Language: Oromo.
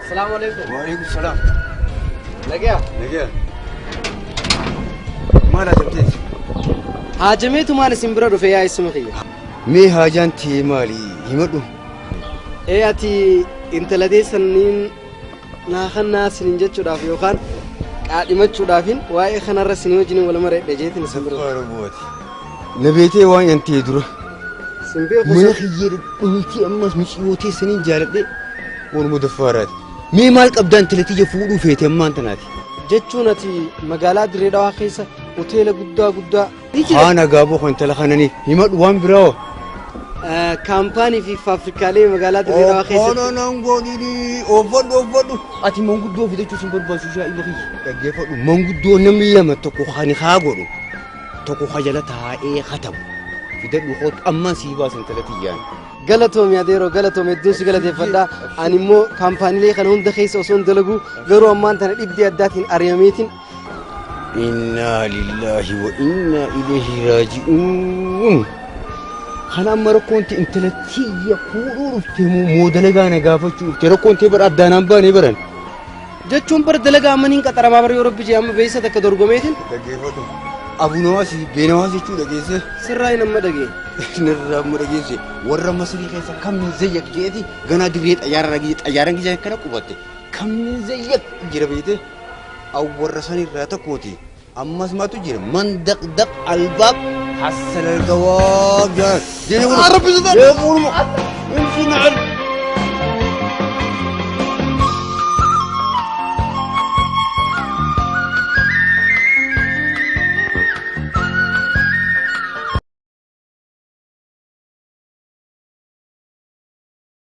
Salaamu alaikum. Waalaikum salaam. Nagaya. Nagaya. Maal haajamteeti? Haajameetumaan isin bira dhufe yaa isuma kiyya. Mee haajaan tee maali? Himadhu. Ee ati intala teessaniin naa kannaa sinin jechuudhaaf yookaan qaadhimachuudhaafin waa'ee kanarra isinii wajjin wal mareedhe jeetiin isin bira dhufe. Arabuwati. Na beetee waan an tee dura. Sin beeku Mana kiyya dhumtii ammas miciyoo teessaniin jaaladhe waanuma daffaaraati. Mee maal qabdaa intala tiyya fuudhuu feete ammaan tanaati? Jechuun ati magaalaa Dirree Dhawaa keessa hoteela guddaa guddaa ni jira. Haa nagaa boo intala kananii himadhu waan biraa hoo. Kaampaanii fi faafrikaalee magaalaa Dirree Dhawaa keessatti. Okkona nan godhini ooffadhu ooffadhu. Ati manguddoo fidachuu sin barbaachisu shaa'iba kiyya. Dhaggeeffadhu manguddoo namni lama tokko kan haa godhu tokko ka jala taa'ee katabu fidadhu kootu ammaan sii baasan intala tiyyaan. Galatoomi adeeroo galatoomi hedduun si galateeffadha. Ani immoo kaampaaniilee kana hunda keessa osoo hin dalagu garuu ammaan tana dhibdee addaatiin ari'ameetiin. Innaa lillaahi wa innaa ilayhi raaji'uun. Kana amma rakkoon tee intala tiyya fuudhuu dhufte moo moo dalagaa na gaafachuu dhufte rakkoon tee bara addaanaan baanee baran. Jechuun bar dalagaa amma niin qaxaramaa bar yoo rabbi jee amma beeysa takka dorgomeetiin. Dhaggeeffadhu. Abunawaas beenawaas jechuu dhageesse. Sirraa hin amma dhagee. Nirraa amma dhageesse warra Masrii keessa kam min zayyak jeeti ganaa dirree xayyaara ragii xayyaaran gizee akkana qubatte kam min zayyak jira beete aw warra sanirraa tokkooti ammas maatu jira man daqdaq albaab hassal algawaab jaan. Deemu. Rabbi sodaadhu. Deemu. Imsi na'al.